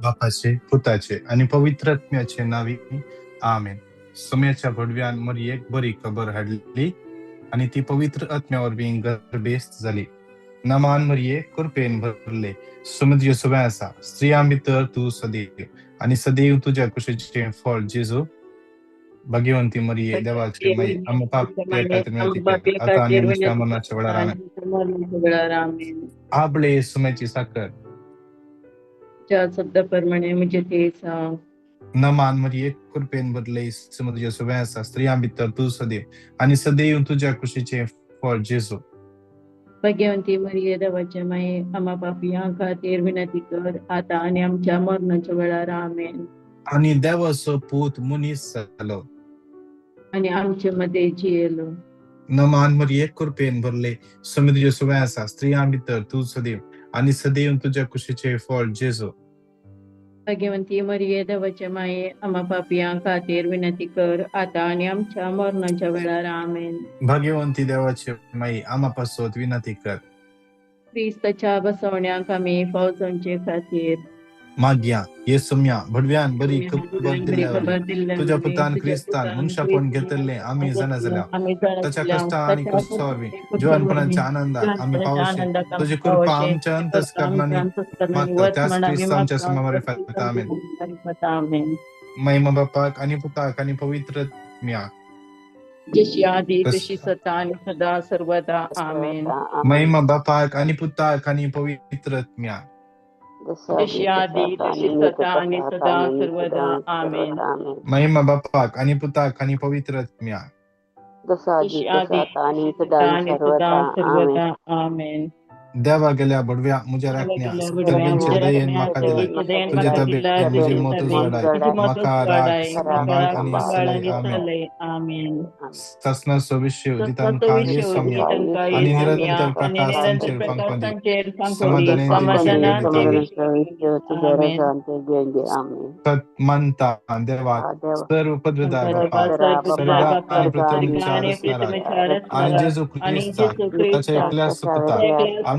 बापाचे, पुताचे आनी पवित्र आत्म्याचे नांवी, आमेन. सोम्याच्या भडव्यान मरियेक बरी खबर हाडली आनी ती पवित्र आत्म्या वरवीं गर्भेस्त जाली. नमान मरिये, कृपेन भरले, समुद्र सुबें आसा, स्त्रियां भितर तूं सदैव आनी सदैव तुज्या कुशीचें फळ जेजू. भाग्यवंती मरिये, देवाचे माई, आमकां पापी खातीर विनंती कर, आतां आनी आमच्या मरणाच्या वेळार, आमेन. आबळे सुम्याची साखर. तुझ्या शब्दाप्रमाणे म्हणजे ते सांग. नमान मरिये, कृपेन भरले, समुद्र सुबें आसा, स्त्रियां भितर तूं सदैव आनी सदैव तुज्या कुशीचें फळ जेजू. भाग्यवंती मरिये, देवाचे माये, आम्हा पापयां खातीर विनंती कर, आता आनी आमच्या मरणाच्या वेळार, आमेन. आनी देवाचो पूत मनीस जालो आनी आमचे मध्ये जियेलो. नमान मरिये, कृपेन भरले, समुद्र सुबें आसा, स्त्रियां भितर तूं सदैव आनी सदैव तुज्या कुशीचें फळ जेजू. भाग्यवंती मरिये, देवाचे माये, आम्हा पापयां खातीर विनंती कर, आता आनी आमच्या मरणाच्या वेळार, आमेन. भाग्यवंती देवाचे माई, आमा पासत विनंती कर. क्रिस्ताच्या बसवण्याक आमी फावजोवचे खातीर. मागया. ये सुम्या भडव्यान बरी खबर दिल्ल्या तुझ्या पुतान क्रिस्तान मनशापण घेतले आमी जाणा जाल्या, ताच्या कश्टां आनी क्रुसा वरवीं जिवनपणाच्या आनंदाक आमी पावशे, तुजी कृपा आमच्या अंतस्करणांनी मागता, त्याच क्रिस्त आमच्या सममारिफात, आमेन. आमेन. महिमा बापाक आनी पुताक आनी पवित्र आत्म्याक, जशी आदी तशी सता आणि सदा सर्वदा, आमेन. महिमा बापाक आनी पुताक आनी पवित्र आत्म्याक, जशी आदी तशी सता आणि सदा सर्वदा, आमेन. महिमा बापाक आनी पुताक आनी पवित्र आत्म्याक, जशी आदी तशी सता आणि सदा सर्वदा, आमेन. देवा गेल्या बडव्या म्हज्या राखण्या, सगळ्यांचे दयेन म्हाका दिलाय, तुज्या तबेन म्हजी मत उजवाडाय, म्हाका राख सांबाळ आनी सलय, आमेन. आमेन. सासणाचो विश्व दितांकां येसम्या आनी निरंतर प्रकाश तांचेर फांकोंदी, समाधानान तेंची सत मानता देवाक, सर्व पदव्रदार बापा, सर्गा आनी पृथ्वीच्या रचणाराक आनी जेजू क्रिस्ताक, ताच्या एकल्या सुपुताक,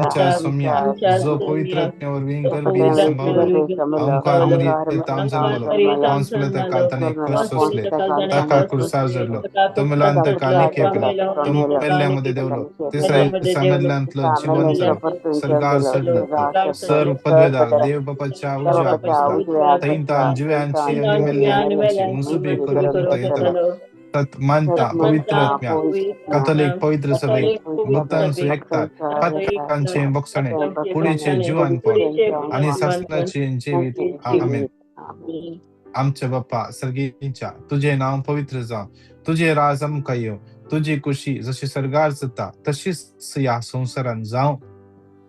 आमच्या सोम्या, जो पवित्र आत्म्या वरवीं गर्भी संभवलो, ओंकार मरियेंत जल्मलो, पोन्स पिलाता काल ताणें कश्ट सोंसले, ताका क्रुसार जडलो, तो मेलो ताका आनी केलो, तो मेल्ल्या मदें देंवलो, तिसऱ्या दिसा मेल्ल्यांतलो जिवंत जालो, सर्गार चडलो, सर्व पदवेदार देव बापाच्या उजव्याक बसला, थंय तान जिव्यांची आनी मेल्ल्यांची मुसुबी करूंक तो येतलो. तत मानता पवित्र आत्म्या, कथोलीक पवित्र सभेक, भक्तांचो एकता, पातकांचें बोगसणें, कुडीचें जिवनपण आनी सासणाचें जिवीत, आमेन. आमच्या बाप्पा सर्गीच्या, तुजें नांव पवित्र जावं, तुजें राज आमकां येवं, तुजी कुशी जशी सर्गार जाता तशीच ह्या संवसारांत जावं.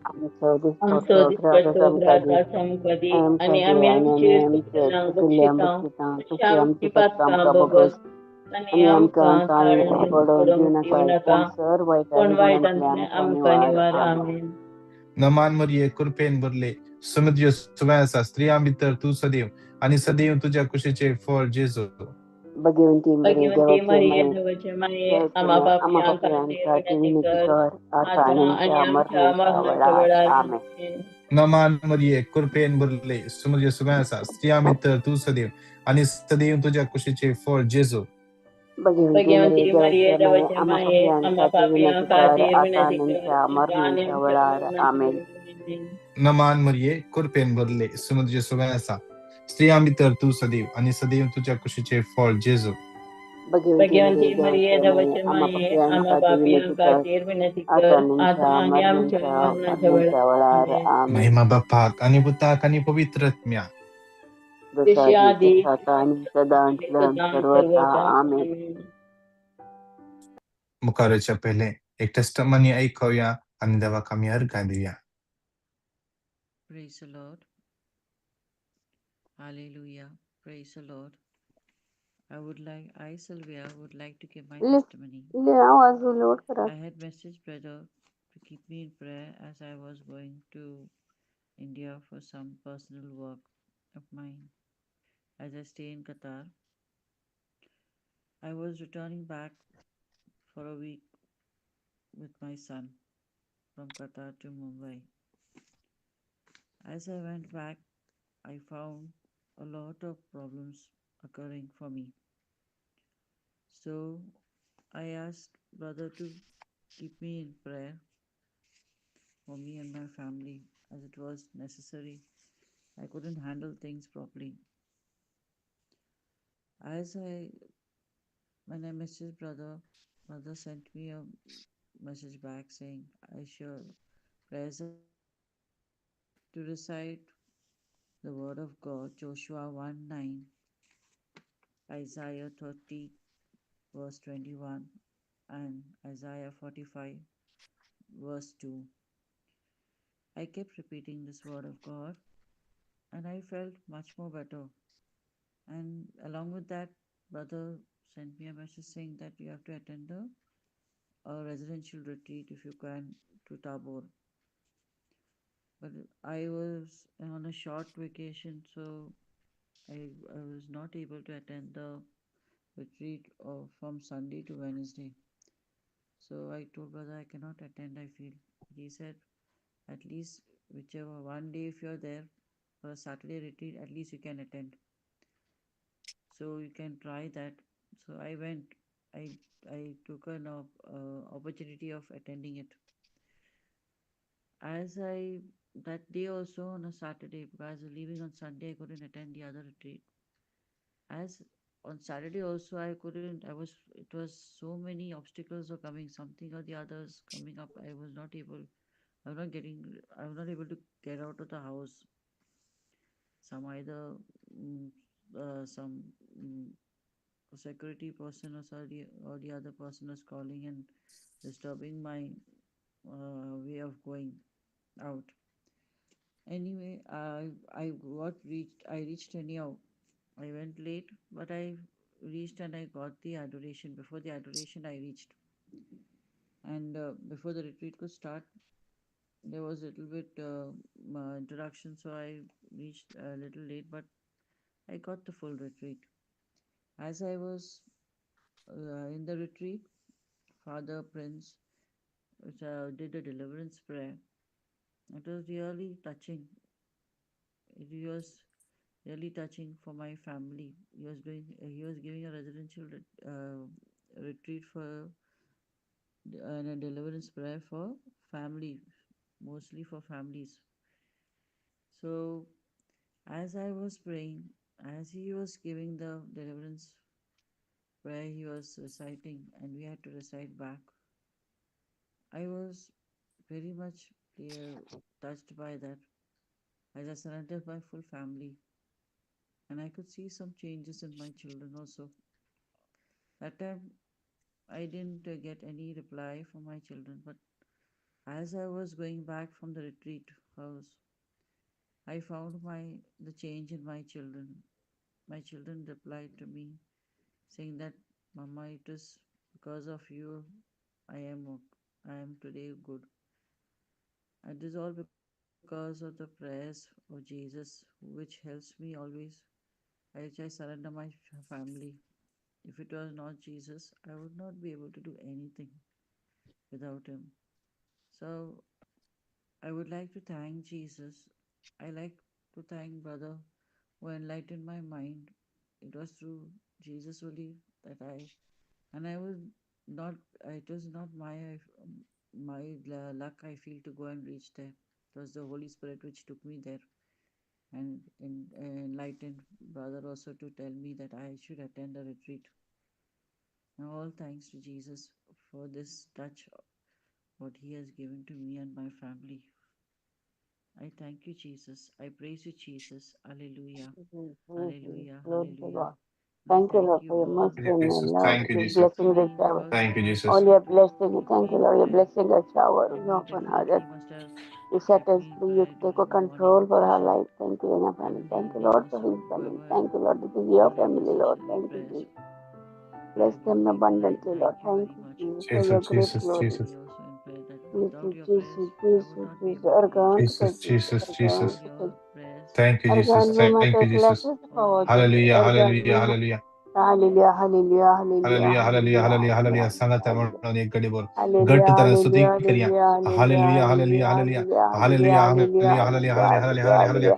आमचो दिसपट्टो ग्रास आमकां दी आनी आमी आमचे चुकल्यांक बक्षिता, तशी आमची पातकां भोगस आनी आमकां ताळेन पडोवंक दिवं नाका, पूण वायटांतल्यान आमकां निवार, आमेन. नमान मरिये, कृपेन भरले, समुद्र सुबें आसा, स्त्रियां भितर तूं सदैव आनी सदैव तुज्या कुशीचें फळ जेजू. भगवंती मरिये, देवाचे माये, आम्हा पापयां खातीर विनंती कर, आता आनी आमच्या मरणाच्या वेळार, आमेन. नमान मरिये, कृपेन भरले, समुद्र सुबें आसा, स्त्रियां भितर तूं सदैव आनी सदैव तुज्या कुशीचें फळ जेजू. भगवंती मरिये, देवाचे माये, आम्हा पापयां खातीर विनंती कर, आता आनी आमच्या मरणाच्या वेळार, नमान मरिये, कृपेन भरले, समुद्र सुबें आसा, स्त्रियां भितर तूं सदैव आनी सदैव तुज्या कुशीचें फळ जेजू. भगवंती मरिये, देवाचे माये, आम्हा पापयां खातीर विनंती कर, आता आनी आमच्या मरणाच्या वेळार, आमेन. महिमा बापाक आनी पुताक आनी पवित्र आत्म्याक, जशी आदी सदा सर्वदा, आमेन. मुखाराच्या पयलें एक टेस्टमनी आयकुया आनी देवाक आमी अर्गां दिवया. Praise the Lord. Hallelujah. Praise the Lord. I would like, I, Sylvia, would like to give my testimony. आवाज लोड करा. I had messaged brother to keep me in prayer as I was going to India for some personal work of mine as I stay in Qatar. I was returning back for a week with my son from Qatar to Mumbai. As I went back, I found a lot of problems occurring for me. So I asked brother to keep me in prayer for me and my family, as it was necessary. I couldn't handle things properly. As I When I messaged brother, brother sent me a message back saying I sure prayers to recite the word of God, Joshua 1:9, Isaiah 30 verse 21, and Isaiah 45 verse 2. I kept repeating this word of God and I felt much more better. And along with that, brother sent me a message saying that you have to attend a residential retreat if you can to Tabor. But I was on a short vacation, so I was not able to attend the retreat from Sunday to Wednesday. So I told brother I cannot attend, I feel. He said, at least whichever one day if you're there for a Saturday retreat, at least you can attend. So you can try that. So I went. I took an opportunity of attending it. As I that day also on a Saturday, because I was leaving on Sunday, I couldn't attend the other retreat. As on Saturday also, I couldn't. It was so many obstacles were coming, something or the others coming up. I was not able. I was not getting. I was not able to get out of the house. Some either some security person or the other person was calling and disturbing my way of going out. Anyway, I reached anyhow. I went late, but I reached and I got the adoration. Before the adoration, I reached. And before the retreat could start, there was a little bit introduction, so I reached a little late, but I got the full retreat. As I was in the retreat, Father Prince did a deliverance prayer. It was really touching. It was really touching for my family. He was giving a residential retreat for and a deliverance prayer for family, mostly for families. So as I was praying, as he was giving the deliverance prayer, he was reciting, and we had to recite back. I was very much touched by that, as I surrendered my full family, and I could see some changes in my children also. That time, I didn't get any reply from my children, but as I was going back from the retreat house, I found the change in my children. My children replied to me, saying that, Mama, it is because of you I am today good. And it is all because of the prayers of Jesus, which helps me always. I surrender my family. If it was not Jesus, I would not be able to do anything without him. So I would like to thank Jesus. I like to thank brother who enlightened my mind. It was through Jesus only that I was not, it was not my luck, I feel, to go and reach there. It was the Holy Spirit which took me there and enlightened brother also to tell me that I should attend a retreat. Now all thanks to Jesus for this touch, what he has given to me and my family. I thank you, Jesus. I praise you, Jesus. Hallelujah. Hallelujah. Hallelujah. Thank you, Lord, for your mercy and your love. Thank you, Jesus. Blessing the shower. Thank you, Jesus. All your blessing. Thank you, Lord, your blessing the shower upon her. That you set us free. You take control for her life. Thank you, and her family. Thank you, Lord, for his family. Thank you, Lord. This is your family, Lord. Thank you, Jesus. Bless them abundantly, Lord. Thank you, Jesus, for your great glory. Jesus. Jesus, Jesus, Jesus. Jesus, Jesus, Jesus. Thank you, Jesus. Thank you, Jesus. Hallelujah, hallelujah, hallelujah. Hallelujah, hallelujah, hallelujah, hallelujah, hallelujah, hallelujah. संगत म्हणून एक गडी बोल घट्ट तरह स्तुति करिया. Hallelujah, hallelujah, hallelujah, hallelujah, hallelujah, hallelujah, hallelujah, hallelujah.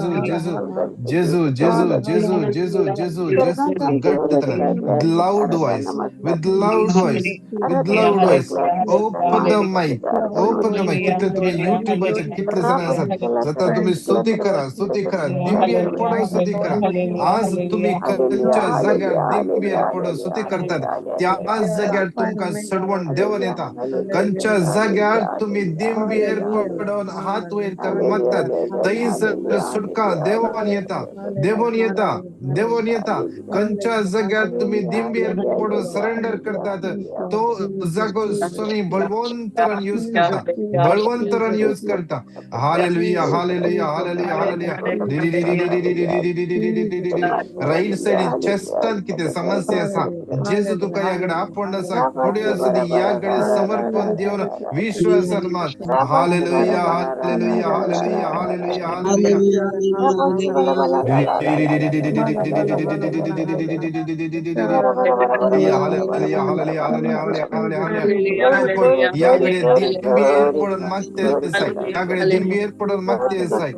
जेजू जेजू जेजू जेजू जेजू जेजू जेजू जेजू घट्ट तरेन loud voice with loud voice with loud voice open the mic open the mic कितले तुमी युट्यूबाचेर कितले जाणां आसात जाता तुमी स्तुती करा स्तुती करा दिंबेर पडोन स्तुती करा आज तुमी खंयच्या जाग्यार दिंबेर पडोन स्तुती करतात त्या जाग्यार तुमकां सडवण देंवन येता खंयच्या जाग्यार तुमी दिंबेर पडोन हात वयर मागतात थंयसर सुटका देंवन येता देंवन येता देंवन येता खंयच्या जाग्यार तुमी दिंबेर पडोन सरेंडर करतात तो जागो स्वामी बळवंतरान यूज करता बळवंतरान यूज करता hallelujah hallelujah hallelujah hallelujah right सायडीन चेस्टान कितें समस्या आसा जेजू तुका ह्या कडेन आपोवन आसा फुडें आसा ती ह्या कडेन समर्पण दिवन विश्वासान मान hallelujah hallelujah hallelujah hallelujah hallelujah hallelujah hallelujah hallelujah hallelujah ह्या कडेन दिंबेर पडून मागते आसाय ह्या कडेन दिंबेर पडून मागते आसाय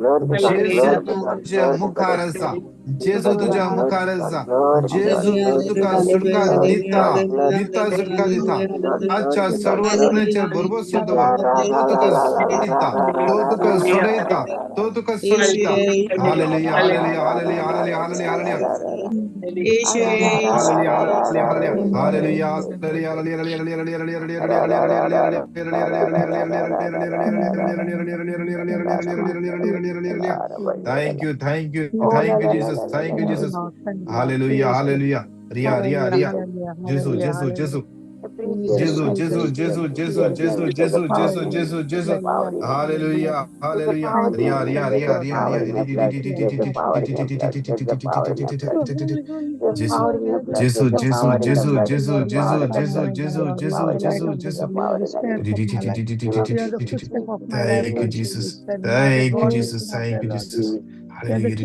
जेजू तुज्या मुखार आसा जेजू तुज्या मुखार आसा जेजू तुका सुटका दिता दिता सुटका दिता ताच्या सर्वण्याचेर भरवंसो दवर तो तुका सोडयता तो तुका सोडयता तो तुका सोडयता hallelujah hallelujah hallelujah hallelujah hallelujah hallelujah hallelujah hallelujah Thank you, thank you, thank you, Jesus, thank you, Jesus. Hallelujah, hallelujah. Ria, Ria, Ria. Jesus, Jesus, Jesus. Jesus, Jesus, Jesus, Jesus, Jesus, Jesus, Jesus, Jesus, Jesus. Hallelujah, hallelujah. Ria, Ria, Ria, Ria, Ria. Jesus, Jesus, Jesus, Jesus, Jesus, Jesus, Jesus, Jesus, Jesus, Jesus, Jesus. Thank you, Jesus. Thank you, Jesus. Thank you, Jesus. Hallelujah.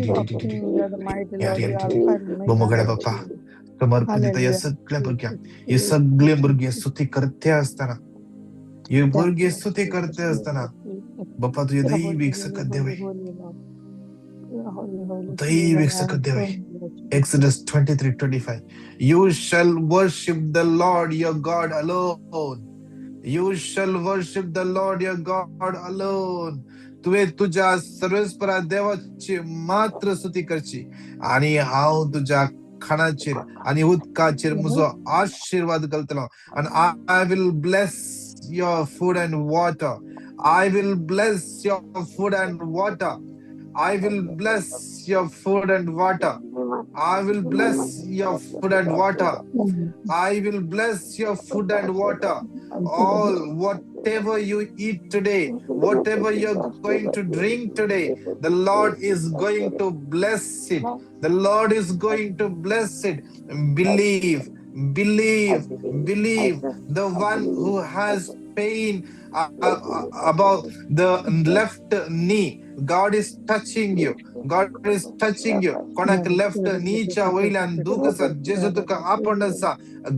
बोमगडा बाप्पा समर्पण दिता ह्या सगळ्या भुरग्यांक हे सगळे भुरगे स्तुती करते आसतना हे भुरगे स्तुती करते आसतना बाप्पा तुजे दैवीक सकत देवय दैवीक सकत देवय Exodus 23:25. You shall worship the Lord your God alone. You shall worship the Lord your God alone. तुवें तुज्या सर्वेस्परा देवाची मात्र स्तुती करची आणि हांव तुज्या खाणाचेर आनी उदकाचेर म्हजो आशिर्वाद घालतलो आनी I will bless your food and water. I will bless your food and water. I will bless your food and water. I will bless your food and water. I will bless your food and water. All whatever you eat today, whatever you're going to drink today, the Lord is going to bless it. The Lord is going to bless it. Believe, believe, believe. The one who has pain about the left knee, God is touching you. God is touching you. कोणाक left नीच्या वयल्यान दूख आसा जेजू तुका आपोवन आसा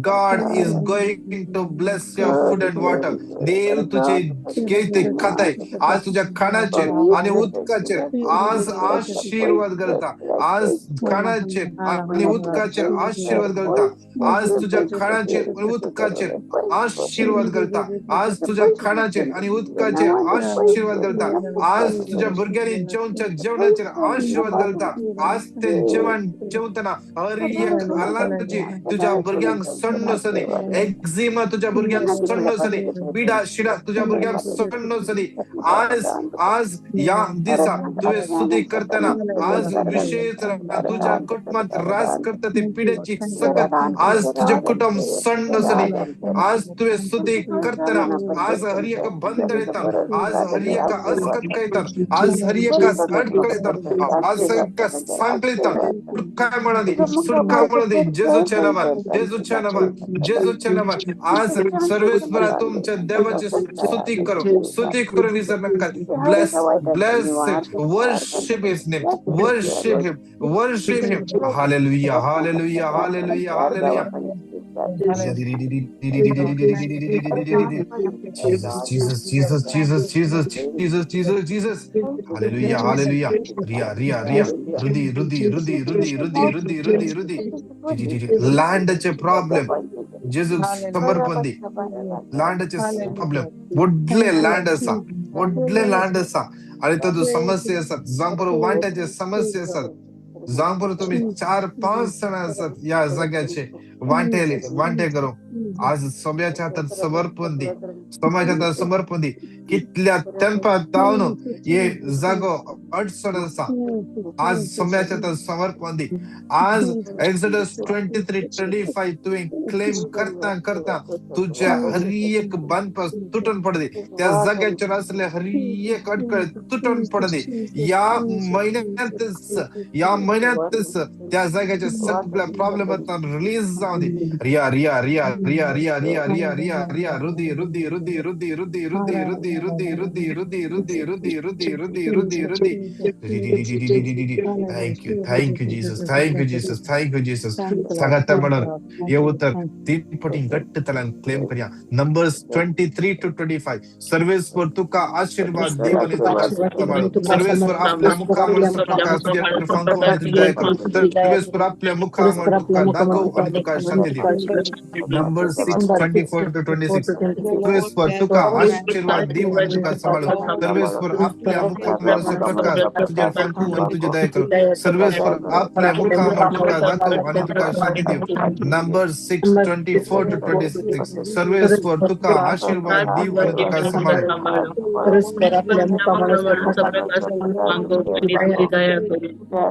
God is going to bless your food and water. देव तुझे कितें खाताय आज तुझ्या खाणाचेर आनी उदकाचेर आज आशीर्वाद घालता आज खाणाचेर आनी उदकाचेर आशीर्वाद घालता आज तुझ्या खाणाचेर आनी उदकाचेर आशीर्वाद घालता आज तुझ्या खाणाचेर आनी उदकाचेर आशीर्वाद घालता आज तुझ्या भुरग्यांनी जेवच्या जेवणाचेर आशीर्वाद घालता आज ते जेवण जेवतना हर एक आलांची तुझ्या भुरग्यांक सण्ण आसनी एक्झिमा तुझ्या भुरग्यांक सण्ण आसनी पिडा शिडा तुझ्या भुरग्यांक सण्ण आसनी आज आज ह्या दिसा तुवें स्तुती करतना आज विशेष तुझ्या कुटुंबात रास करता ती पिडेची सकत आज तुझे कुटुंब सण्ण आसनी आज तुवें स्तुती करतना आज हर एक बंधन येतात आज हर एक अस्कत येतात आज हर एक अडकळ येतात आज सगळ्या सांकळ सुटका मिळाली सुटका मिळाली जेजूच्या नावात जेजूच्या नावात जेजूच्या नावात आज सर्वेस्परा तुमच्या देवाची स्तुती करो स्तुती करून विसर नका bless bless worship his name worship him worship him hallelujah hallelujah hallelujah hallelujah Jesus, Jesus, Jesus, Jesus, Jesus, Jesus, Jesus, Jesus. Hallelujah, hallelujah. Riya, Riya, Riya. Rudy, Rudy, Rudy, Rudy, Rudy, Rudy, Rudy, Rudy. लँडचे problem जेजूक समर्पण दी. लँडाचे problem, व्हडले land आसा, व्हडले land आसा आनी तातूंत समस्या आसात. जावं पुरो वांट्याचे समस्या आसात, जावं पुरो तुमी 4-5 जाणां आसात ह्या जाग्याचे वांटे वांटे करूंक. आज सोम्याच्या हातात समर्पण दी, सोम्याच्या हातात समर्पण दी. कितल्या तेंपा जावन हे जागो अडचण आसा, आज सोम्याच्या हातात समर्पण दी. आज एक्सोडस 23:25 तुवें क्लेम करता करता तुझ्या हर एक बांदपास तुटून पडली, त्या जाग्याचेर आसले हर एक अडकळ तुटून पडली. या म्हयन्यांतच, या म्हयन्यांतच त्या जाग्याचे सगळ्या प्रॉब्लेमांतल्यान रिलीज जावं दी. Riya, Riya, Riya, Riya, Riya, Riya, Riya, Riya, Riya. रुदी, रुदी, रुदी, रुदी, रुदी, रुदी, रुदी, रुदी, रुदी, रुदी, रुदी, रुदी, रुदी, रुदी, रुदी, रुदी. Thank you, thank you Jesus, thank you Jesus, thank you Jesus. सांगाता म्हणून हे उतर तीन पटी घट्ट तलान क्लेम करया. नंबर्स 23-25. सर्वेस्पर तुका आशीर्वाद देव आणि तुका सांभाळू. सर्वेस्पर आपल्या मुखामळ प्रकाश तुझ्या फांकू आणि तुझी दया करू. सर्वेस्पर आपल्या मुखामळ तुका दाखवू आणि तुका शांती देऊ. नंबर 6:24-26. सर्वेस्पर तुका आशीर्वाद देव आणि तुका सांभाळू. सर्वेस्पर आपल्या मुखामळ प्रकाश तुझ्या फांकू आणि तुझी दया करू. सर्वेस्पर आपल्या मुखामळ तुका दाखवू आणि तुका शांती देऊ. नंबर 6:24-26. सर्वेस्पर तुका आशीर्वाद देव आणि तुका सांभाळू. परस्पर आपल्या मुखामळ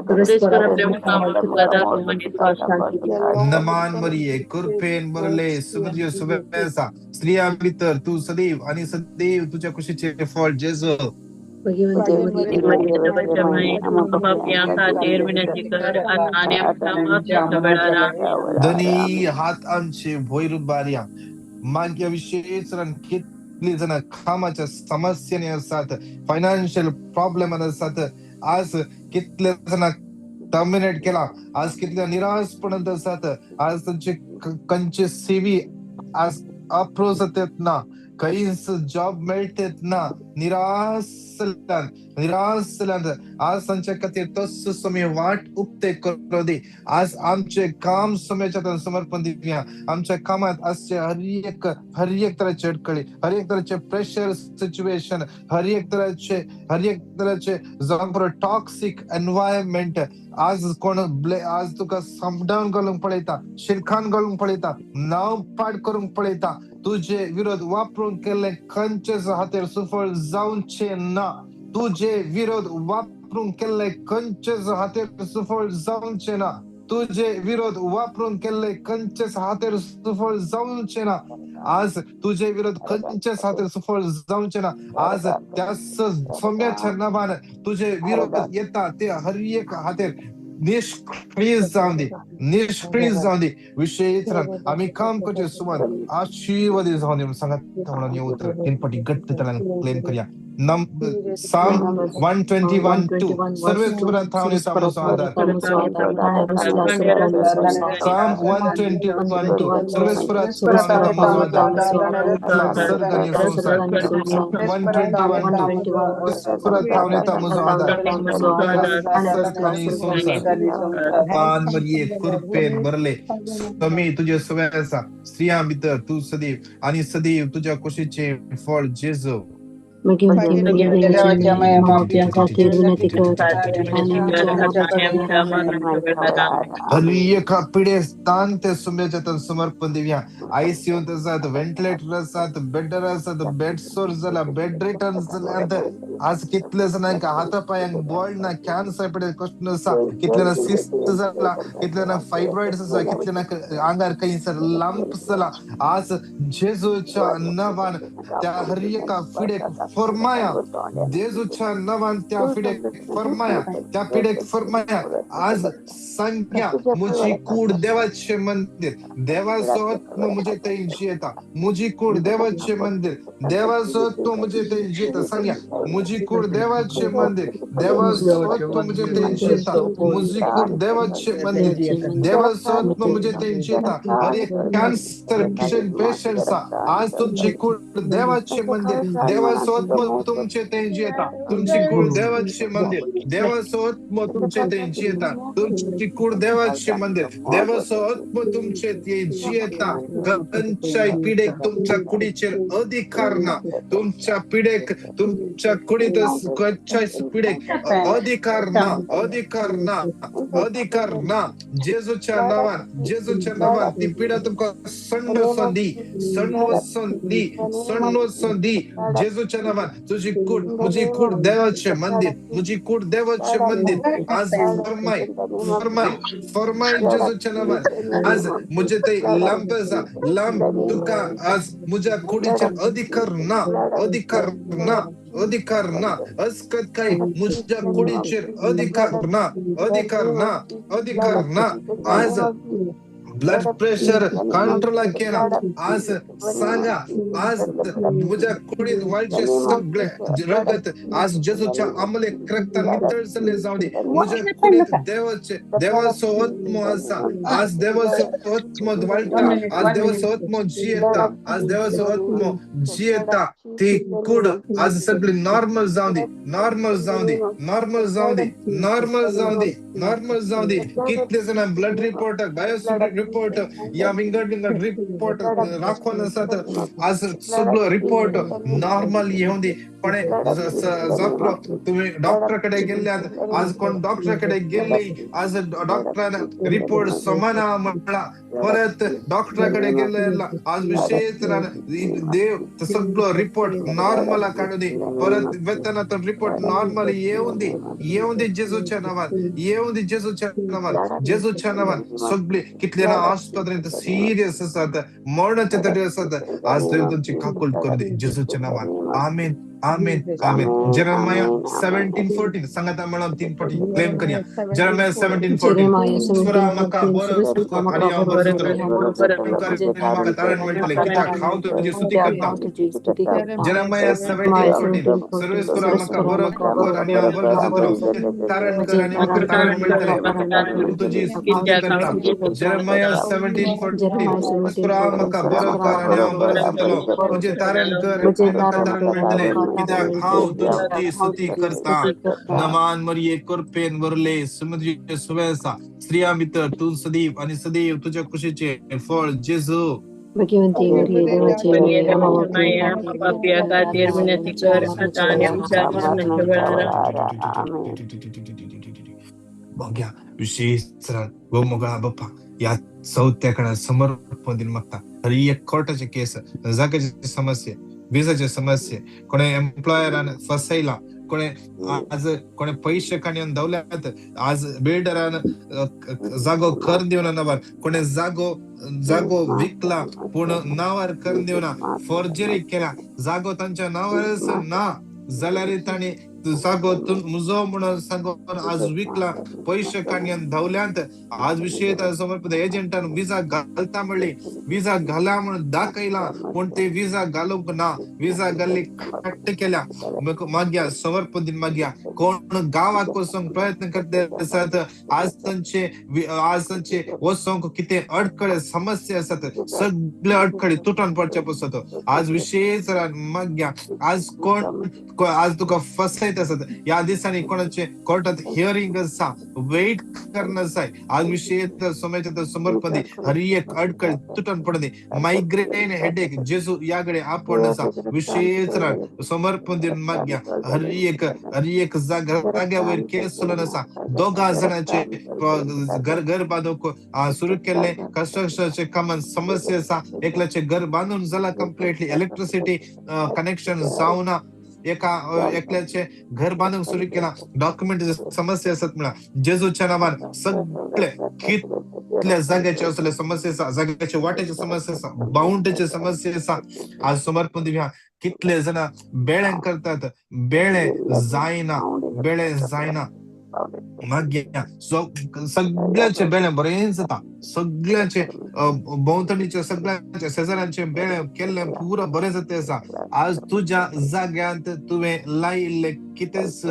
परस्पर आपल्या मुखामळ तुका दाखवू आणि तुका शांती देऊ. नमान मरिये, कृपेन भरले, सुमर्य सुबेसा, स्त्रिया भितर तू सदैव आणि सदैव तुझ्या कुशीचे फळ जेजू. भगवंती मरिये, देवाच्या माये, पापयां खातीर विनंती कर आता आनी आमच्या मरणाच्या वेळार. दोन्ही हात आमचे भोयर उबारया. मागीर विशेष कितली जाणां कामाच्या समस्यांनी आसात, फायनान्शियल प्रॉब्लेमान आसात. आज कितले जाणां टर्मिनेट केला, आज कितले निराशपणांत आसात. आज तांचे कंचे सेवी आज अप्रूव जातात ना, खंयच जॉब मेळटेत ना, निराश जाल्यान, निराश जाल्यान. आज तांच्या खातीर तस समी वाट उक्ते करूं दी. आज आमचे काम सम्याच्या हातान समर्पण दिवया. आमच्या कामात आसचे हर एक तरेचे अडकळी, हर एक तरेचे प्रेशर सिच्युएशन, हर एक तरेचे जावं पुरो टॉक्सिक एनवायरमेंट. आज कोण आज तुका समडावन घालूंक पळयता, शिरखान घालूंक पळयता, नांव पाड करूंक पळयता. तुझे विरोध वापरून केल्ले खंयचेच हातेर सुफळ जावचे ना. तुझे विरोध वापरून केल्ले खंयचेच हातेर सुफळ जावचे ना. तुझे विरोध वापरून केल्ले खंयचेच हातेर सुफळ जावचे ना. आज तुझे विरोध खंयचेच हातेर सुफळ जावचे ना. आज त्या सोम्याच्या नावान तुझे विरोध येता ते हर एक हातेर निष्क्रिय जावं दी, निष्क्रिय जावं दी. विशेष आमी काम करचे सुमान आशीर्वादी जावं दी. सांगात म्हणून हे उतर तीन पटी घट्ट तलान क्लेम करया. Psalm 121:2. सर्वेस्परा थावने तामसो आधार. Psalm 121:2. सर्वेस्परा थावने तामसो आधार. सर्ग आणि संसार. 121:2. सर्वेस्परा थावने तामसो आधार. सर्ग आणि संसार. मान मरिये, कृपेन भरले, समी तुझे सवय आसा. स्त्रियां भितर तू सदैव आणि सदैव तुझ्या कुशीचे फळ जेजू. भगवंती मरिये, देवाच्या माये, पापयां खातीर विनंती कर आनी आमच्या मरणाच्या वेळार. हर एका पिडेस्तान ते सुम्याच्या हातान समर्पण दिवया. आयसीयूंत आसात, व्हेंटिलेटर आसात, बेडर आसात, बेड सोर जाला, बेड रिटर्न जाल्यात. आज कितले जाणांक हाता पायांक बळ ना, कॅन्सर पिडे कश्ट आसा, कितले जाणांक सिस्ट जाला, कितले जाणांक फायब्रॉइड्स आसा, कितले जाणांक आंगार खंयसर लंप जाला. आज जेजूच्या नांवान त्या हर एका फिडेक फरमाया, जेजूच्या नांवान त्या पिडेक फरमाया, त्या पिडेक फरमाया. आज सांग्या, म्हजी कूड देवाचें मंदीर, देवाचो आत्मो म्हजे थंय जियेता. म्हजी कूड देवाचें मंदीर, देवाचो आत्मो म्हजे थंय जियेता. सांग्या, म्हजी कूड देवाचें मंदीर, देवाचो आत्मो म्हजे थंय जियेता. म्हजी कूड देवाचें मंदीर, देवाचो आत्मो म्हजे थंय जियेता. हर एक कॅन्सर पेशंट्सा, आज तुमची कूड देवाचें मंदीर, देवाचो आत्मो तुमचे थंय जियेता. तुमची कूड देवाचें मंदीर, देवाचो आत्मो तुमचे थंय जियेता. तुमची कूड देवाचें मंदीर, देवाचो आत्मो तुमचे थंय जियेता. खंयच्याय पिडेक तुमच्या कुडीचेर अधिकार ना. तुमच्या पिडेक, तुमच्या कुडीत खंयच्याय पिडेक अधिकार ना, अधिकार ना, अधिकार ना. जेजूच्या नांवान, जेजूच्या नांवान ती पिडा तुमकां सण्ण दी, सण्ण दी, सण्ण दी, जेजूच्या नांवान. तुजी कूड, म्हजी कूड देवाचें मंदीर, म्हजी कूड देवाचें मंदीर. आज फरमाय, फरमाय, फरमाय जेजूच्या नांवान. आज म्हजे ते लांब आसा, लांब तुका आज म्हज्या कुडीचेर अधिकार ना, अधिकार ना, अधिकार ना. अस्कत काय म्हज्या कुडीचेर अधिकार ना, अधिकार ना, अधिकार ना. आज ब्लड प्रेशर कंट्रोलाक केला, आज सांगा, आज म्हज्या कुडीत वाळचे सगळे रगत आज जेजूच्या अमलेक रक्तान नितळ जाल्लें जावं दी. म्हज्या कुडीत देवाचे, देवाचो आत्मो आसा. आज देवाचो आत्मो वाळटा, आज देवाचो आत्मो जियेता, आज देवाचो आत्मो जियेता. ती कूड आज सगळी नॉर्मल जावं दी, नॉर्मल जावं दी, नॉर्मल जावं दी, नॉर्मल जावं दी, नॉर्मल जावं दी. कितले जाणां ब्लड रिपोर्ट, बायोस रिपोर्ट या विंगड विंगड रिपोर्ट राखोन आसात, आज सगळो रिपोर्ट नॉर्मल येवं दी. कोणे जापलो तुमी डॉक्टर कडेन गेल्ल्यात, आज कोण डॉक्टर कडेन गेल्ली, आज डॉक्टरान रिपोर्ट समान म्हणला, परत डॉक्टरा कडेन गेल्ले, आज विशेष देव सगळो रिपोर्ट नॉर्मल काडूं दी. परत वेतना तो रिपोर्ट नॉर्मल येवं दी, येवं दी जेजूच्या नांवान, येवं दी जेजूच्या नांवान, जेजूच्या नांवान. सगळी कितले ना आस्पत्रेंत सिरियस आसात, मरणाचे तडीर आसात, आज देव तुमची काकूल करूं दी जेजूच्या नांवान. आमेन, आमेन, आमेन. जेरेमाया 17:14 सांगाता म्हणून 3 पटी क्लेम करया. जेरेमाया 17:14, ईश्वरा म्हाका बरो कर आनी हांव बरो जातलो, म्हाका तारण मेळटलें, कित्याक हांव तुजी स्तुती करता. जेरेमाया 17:14, सर्वेश्वरा म्हाका बरो कर आनी हांव बरो जातलो, तारण कर आनी म्हाका तारण मेळटलें, तुजी स्तुती करता. जेरेमाया 17:14, ईश्वरा म्हाका बरो कर आनी हांव बरो जातलो, म्हजें तारण कर आनी म्हाका तारण मेळटलें, कित्याक हांव तुजी स्तुती करता. नमान मरिये कृपेन भरले, समुद्री सुवेसा, स्त्रियां भितर तूं सदैव आनी सदैव तुज्या कुशीचें फळ जेजू. भगवंती मरिये देवाची माये, आम्हा पापयां खातीर विनंती कर आतां आनी आमच्या मरणाच्या वेळार. बघ्या विशेष गोमोगळा बाप्पा ह्या चवथ्या कडेन समर्पण दिवन मागता. हर एक कोर्टाचे केस, जाग्याची समस्या, विजाचे समस्ये, कोणे एम्प्लॉयरान फसयला, कोणे आज कोणे पयशे काडून दवल्यात, आज बिल्डरान जागो कर दिवना नांवार, कोणे जागो जागो विकला पूण नांवार कर दिवना, फोर्जरी केल्या, जागो तांच्या नांवारच ना जाल्यार तांणी जागो म्हजो म्हणून सांगून आज विकला, पयशे काडून धांवल्यांत. आज विशय समर्पित एजंटान विजा घालता म्हणली, विजा घाला म्हणून दाखयला, पूण ते विजा घालूंक ना, विजा घाल्ली कट्ट केल्या. मागया समर्पण दिन मागया कोण गांवाक वचोंक प्रयत्न करते आसात, आज तांचे आज तांचे वचोंक कितें अडखळे समस्या आसात, सगळे अडखळे तुटून पडचे पसत. आज विशेष मागया आज कोण आज तुका फसयत आसात, ह्या दिसांनी कोणाचे कोर्टात हियरिंग आसा, वेट करना जाय. आज विशेष समाजाच्या समर्पण हर एक अडखळ तुटून पडूं दी. मायग्रेन हेडेक जेजू ह्या कडेन आपोवन आसा, विशेष समर्पण दिवन मागया. हर एक जाग्या वयर केस चलून आसा, दोगा जाणांचे घर घर बांदूंक सुरू केल्ले कन्स्ट्रक्शनाचे कामान समस्या आसा, एकल्याचे घर बांदून जाला कंप्लिटली, इलेक्ट्रिसिटी कनेक्शन जावना, एका एकल्याचे घर बांदूंक सुरू केला, डॉक्युमेंट समस्या आसात म्हणा. जेजूच्या नांवान सगळे कितल्या जाग्याचे असले समस्या आसा, जाग्याचे वाट्याचे समस्या आसा, बाउंड्रीचे समस्या आसा, आज समर्पण दिवया. कितले जाणां बेळें करतात, बेळे जायना, बेळे जायना. मागीर सगळ्यांचे बेळे बरें जाता, सगळ्यांचे भोंवतणीचे सगळ्यांचे शेजाऱ्यांचे बेळे केल्ले पुरो बरें जाता आसा. आज तुज्या जाग्यांत तुवें लायिल्ले कितेंच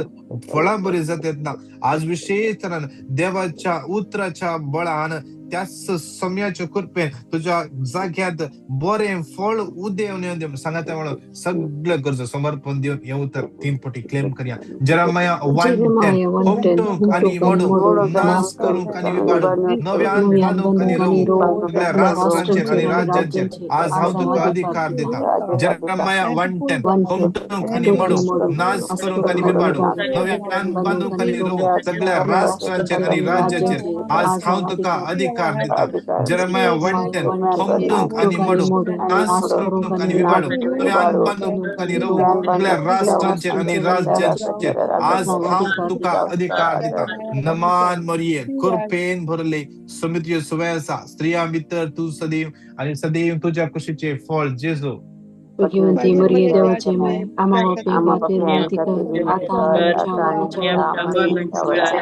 फळां बरी जातात ना. आज विशेश तरान देवाच्या उतराच्या बळान त्याच समयाच्या कृपेन तुज्या जाग्यांत बरें फळ उदेवन येवन सांगाता म्हणून सगळे गरजो समर्पण दिवन हे उतर 3 पटी क्लेम करया. जेरेमाया 1:10 हुमटूंक आनी मोडूंक, नाश करूंक आनी विबाडूंक, नव्यान बांदूंक आनी रोवूंक, सगळ्या राष्ट्रांचेर आनी राज्यांचेर आज हांव तुका अधिकार दिता. जेरेमाया 1:10 हुमटूंक आनी मोडूंक, नाश करूंक आनी विबाडूंक, नव्यान बांदूंक आनी रोवूंक, सगळ्या राष्ट्रांचेर आनी राज्यांचेर आज हांव तुका अधिकार दिता. जेरेमाया 1:10 हुमटूंक आनी मोडूंक, नाश करूंक आनी विबाडूंक, नव्यान बांदूंक आनी रोवूंक, सगळ्या राष्ट्रांचेर आनी राज्यांचेर आज हांव तुका अधिकार दिता. नमान मरिये, कृपेन भरले समिती सुवे आसा, स्त्रियां भितर तूं सदैव आनी सदैव तुज्या कुशीचे फळ जेजू. भगवंती मरिये देवाचे माय, आम्हा पाप्यां खातीर विनंती कर, आता आनी आमच्या मरणाच्या वेळार.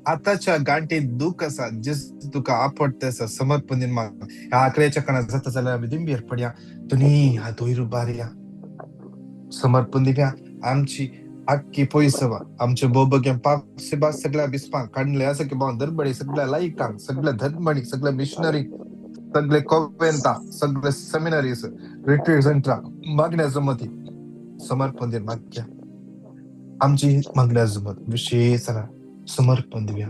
आताच्या गांठीत दुःख आसा, जेजू तुका आपडते आसा, समर्पण दिन माग. ह्या आकड्याच्या काळात जाता जाल्यार आमी दिंबेर पडया, तुनी हातूय रुबारया, समर्पण दिवया. आमची आख्खी पयसवा, आमचे बोबग्यां पाप सेबा सगळ्या बिस्पांक काडले आसा की बावन दरबडी सगळ्या लायकांक, सगळ्या धर्मणीक, सगळ्या मिशनरी, सगळे कोवेंता, सगळे सेमिनरीज, रिट्रीट सेंटरां मागण्या जमती समर्पण दिन मागया. आमची मागण्या जमत विशेष समर्पण दिवया.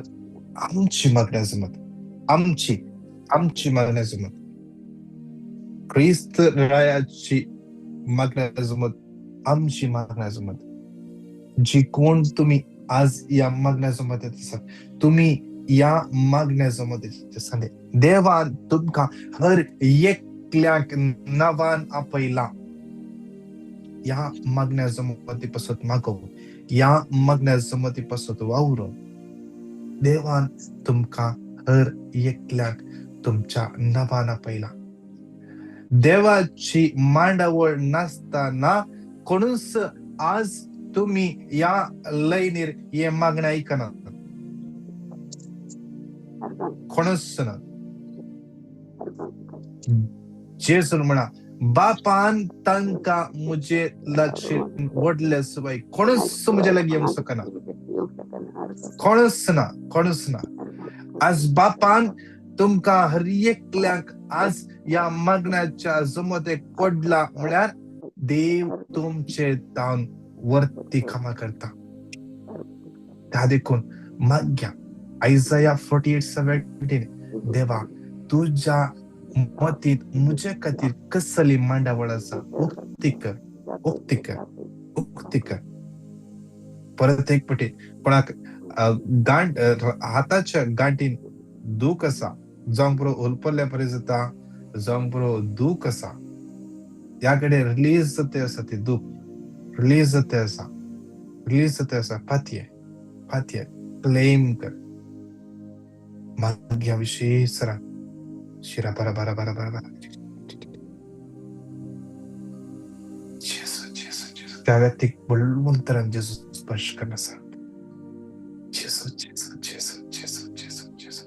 आमची मागण्या जमत, आमची आमची मागण्या जमत, क्रिस्त रायाची मागण्या जमत, आमची मागण्या जमत. जी कोण तुम्ही आज या मागण्या जमत आसात, तुम्ही या मागण्या जमत सांगले देवान तुमकां हर एकल्याक नांवान आपयला. ह्या मागण्या जमती पासत मागो, ह्या मागण्या जमती पासत वावरून देवान तुमकां हर एकल्याक तुमच्या नांवान आपयला. देवाची मांडावळ नासतना कोणूच आज तुम्ही ह्या लयनीर हे मागणें आयकना, कोणूच ना. जेजून म्हणा बापान तांकां म्हजे लागशीन व्हडले शिवाय कोणूच म्हजे लागीं येवंक शकना, कोणूच ना, कोणूच ना. आज बापान तुमकां हर एकल्याक आज ह्या मागण्याच्या जमतेक पडला म्हळ्यार देव तुमचे तावन वरती कामां करता. त्या देखून मागया. आयजया 48:17 देवा तुज्या मतींत म्हजे खातीर कसली मांडावळ आसा, उक्ती कर, उक्ती कर, उक्ती कर. परत एक पटी कोणाक गांठ हाताच्या गांठीन दूख आसा, जावंक पुरो उलपल्ल्या परी जाता, जावंक पुरो दूख आसा, ह्या कडेन रिलीज जाता आसा, ती दूख रिलीज जाता आसा, रिलीज जाता आसा. पातये पातये क्लेम कर मागया विशेष सरा शिरा बारा बारा बारा बारा बारा. जेजू जेजू जेजू त्या व्यक्तीक बळवंतरान जेजू स्पर्श कर आसा. जेजू जेजू जेजू जेजू जेजू जेजू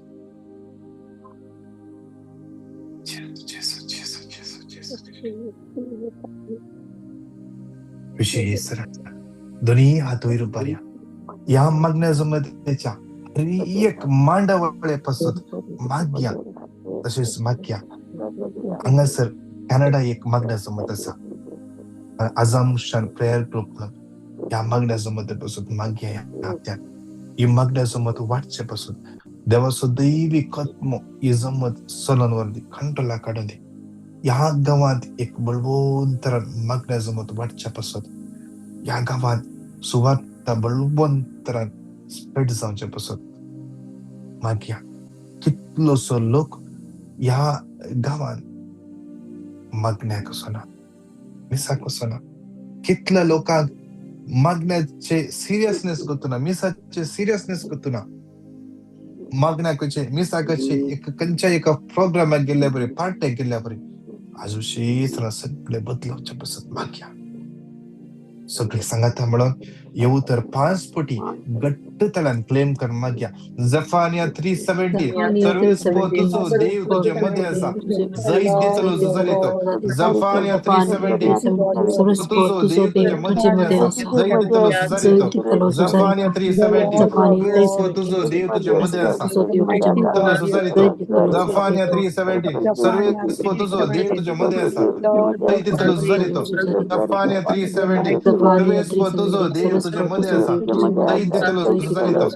जेजू जेजू जेजू जेजू विशेष सरा दोन्ही हात वयर उबारया. ह्या मागण्या जमतेच्या एक मांडावळे पासत मागया, तशेंच मागया. हांगासर कॅनडा एक मागण्या जमत आसा, आजाम प्रेयर ग्रुप म्हणून ह्या मागण्या जमते पासून मागया. ह्या हप्त्यान ही मागण्या जमत वाडचे पासून देवाचो दैवी कत्मो ही जमत चलोन व्हरदी, कंट्रोला काडून दी. ह्या गांवांत एक बळवंतरान मागण्या जमत वाडच्या पासून ह्या गांवांत सुवार्ता बळवंतरान स्प्रेड जावचे पासून मागया. कितलोसो लोक ह्या गांवांत मागण्याक वचना, मिसाक वचना, कितल्या लोकांक मागण्याचे सिरियसनेस गोतुना, मिसाचे सिरियसनेस गोतुना. मागण्या करचें, मिसा करचें, एक खंयच्या एका प्रोग्रामाक गेल्ल्या बरी, पार्टेक गेल्ल्या बरी, आजू शीत सगळे बदलावचे पसत मागया. सगळे सांगाता म्हणून येऊ तर 5 पटी घट्ट तलान क्लेम कर मागया. जफानिया 3:17, सर्वेस्पो तुजो देव तुजे मदें आसा, जैत दितलो झुजारी तो. जफानिया 3:17, तुजो देव तुजे मदें आसा, जैत दितलो झुजारी तो. जफानिया 3:17, सर्वेस्पो तुजो देव तुजे मदें आसा, दितलो झुजारी तो. जफानिया 3:17, सर्वेस्पो तुजो देव तुजे मदें आसा, जैत दितलो झुजारी तो. जफानिया 3:17, सर्वेस्पो तुजो देव तुजे मदें आसा, जैत दितलो झुजारी तो.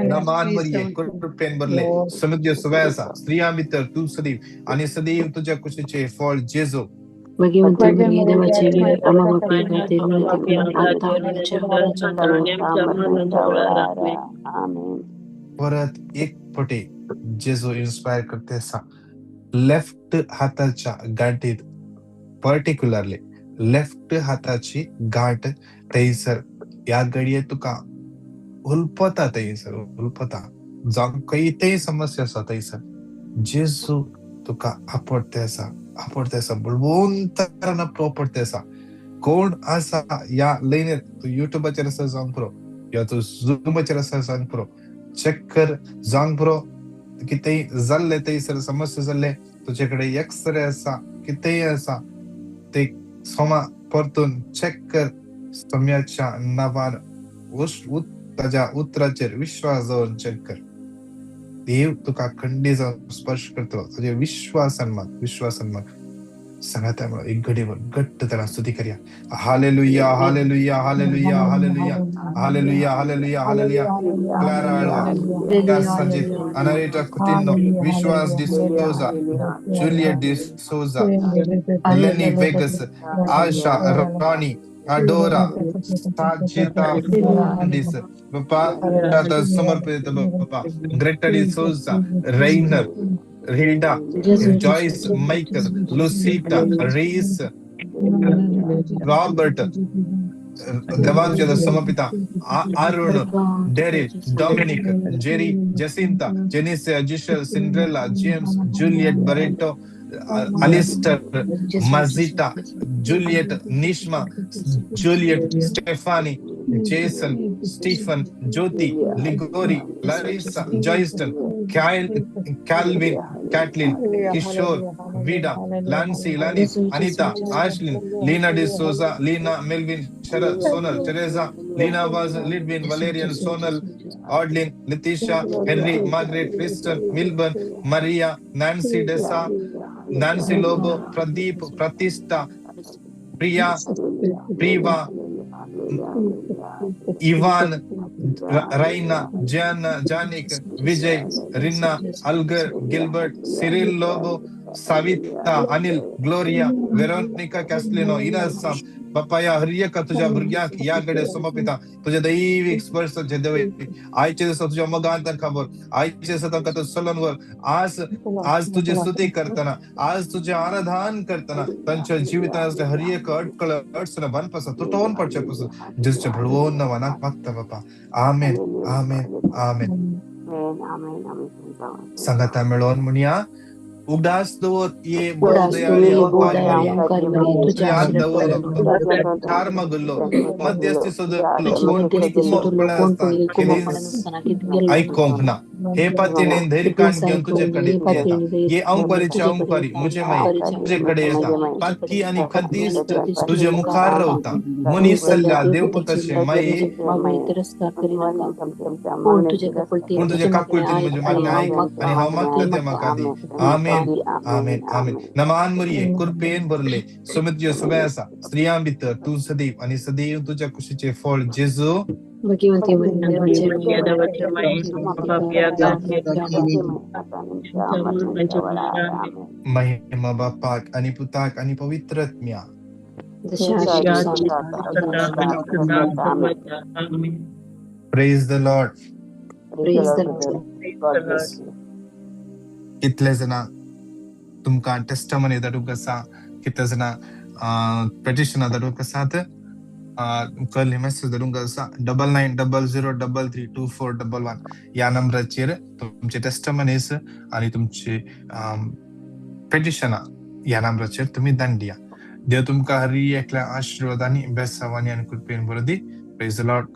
नमान मरिये, कृपेन भरले, समुद्र सुवाय आसा, स्त्रियां भितर तूं सदैव आनी सदैव तुज्या कुशीचें फळ जेजू. भाग्यवंती मरिये, देवाची आई, आम्हा पापयां खातीर विनंती कर, आता आनी आमच्या मरणाच्या वेळार. आमेन. परत एक पटे जेजू इन्स्पायर करते आसा, लेफ्ट हाताच्या गांठीत, पर्टिक्युलरली लेफ्ट हाताची गांठ थंयसर ह्या घडये तुका उलपता, थंयसर उलपता, जावं खंयतेय समस्या आसा थंयसर जेजू तुका आपडते आसा, आपडते आसा, बळवंतरान आपडते आसा. कोण आसा ह्या लायनीर, तूं युट्यूबाचेर आसा जावंक पुरो, या तूं झुमाचेर आसा जावंक पुरो, चॅक कर जावंक पुरो, कितेंय जाल्लें थंयसर समस्या जाल्लें, तुजे कडेन एक्सरे आसा, कितेंय आसा ते सोमा परतून चॅक कर. सम्याच्या नांवान ताज्या उतराचेर विश्वास दवरून चॅक कर. देव तुका खंडी जावन स्पर्श करतलो तुज्या विश्वासान माग, विश्वासान माग. सांगाता म्हणून एक घडीवर घट्ट त्याला स्तुती करूया. Hallelujah, hallelujah, hallelujah, hallelujah, hallelujah, hallelujah, hallelujah. Clara Alva, Sajit, Anarita Coutinho, Vishwas D'Souza, Juliet D'Souza, Lenny Vegas, Asha Rani, Adora, Sajita Fernandes, Papa Tata समर्पित Papa, Greta D'Souza, Rainer, Hilda, Joyce, Michael, Lucita, Reese, Robert, देवांच्या समर्पिता, Arun, Daryl, Dominic, Jerry, Jacinta, Jenice, Giselle, Cinderella, James, Juliet, Barreto, Alistair, Mazita, Juliet, Nishma, Juliet, Stephanie, Jason, Stephen, Jyoti, Ligori, Larissa, Joyston, Kyle, Calvin, Kathleen, Kishore, Vida, Lancy, Lanis, Anita, Ashlyn, Lena D'Souza, Lena, Melvin, Cheryl, Sonal, Teresa, Lena Vaz, Lidwin, Valerian, Sonal, Audlin, Letitia, Henry, Margaret, Kristen, Milburn, Maria, Nancy Desa, Nancy Lobo, Pradeep, Pratista, Priya, Priva, Ivan, Raina, Jana, Janik, Vijay, Rinna, Algar, Gilbert, Cyril Lobo, Savita, Anil, Gloria, Veronica Castelino, Inasam, बापा हर एका तुझ्या भुरग्यांक ह्या घडये समर्पिता तुझ्या दैवीक स्पर्श देव. आयचे दिसा तुझ्या मोगान तांकां भर, आयचे दिसा तांकां तूं चलोवन व्हर. आज आज तुजी स्तुती करतना, आज तुजें आराधन करतना तांच्या जिवितांत हर एक अडकळ अडचण बांदपासा तुटोवन पडचे पासून जेजूच्या बळवंत नांवान मागता बापा. आमेन, आमेन, आमेन. सांगाता मेळोवन म्हणया, उगडास दवर ये बहुदयाळी अंकारी मरिये, तुझ्या हात दवरलो, ठार मागल्लो, मध्यस्थी सोदलो, कोण कोण आयकोंक ना. हे पातयेन धैर्य घेवन तुजे कडेन येता, हे अंकवारीचे अंकवारी म्हजे माई तुजे कडेन येता. पातकी आनी खंतीस्त तुजे मुखार रावता. मनीस जाल्ल्या देवपुताचे माई, पूण तुजे पूण तुजे काकुळतीन म्हजें मागणें आयक आनी हांव मागता तें म्हाका दी. आमेन, आमेन, आमेन. नमान मरिये, कृपेन भरले, समुद्र सुबे आसा, स्त्रियां भितर तूं सदैव आनी सदैव तुज्या कुशीचें फळ जेजू. भाग्यवंती मरिये, देवाची आई, महिमा बापाक आनी पुताक आनी पवित्र आत्म्या. Praise the Lord. Praise the Lord. कितले जाणां तुमकां टेस्टमनी धाडूंक आसा, कितले जाणां पेटिशनां धाडूंक आसात. तुमकां मेसेज धाडूंक आसा. 9900332411 ह्या नंबराचेर तुमचे टेस्टमनीज आनी तुमची पेटिशनां ह्या नंबराचेर तुमी धाडून दिया. देव तुमकां हर एकल्या आशिर्वाद आनी बेसावानी आनी कृपेन बरो दी. Praise the Lord.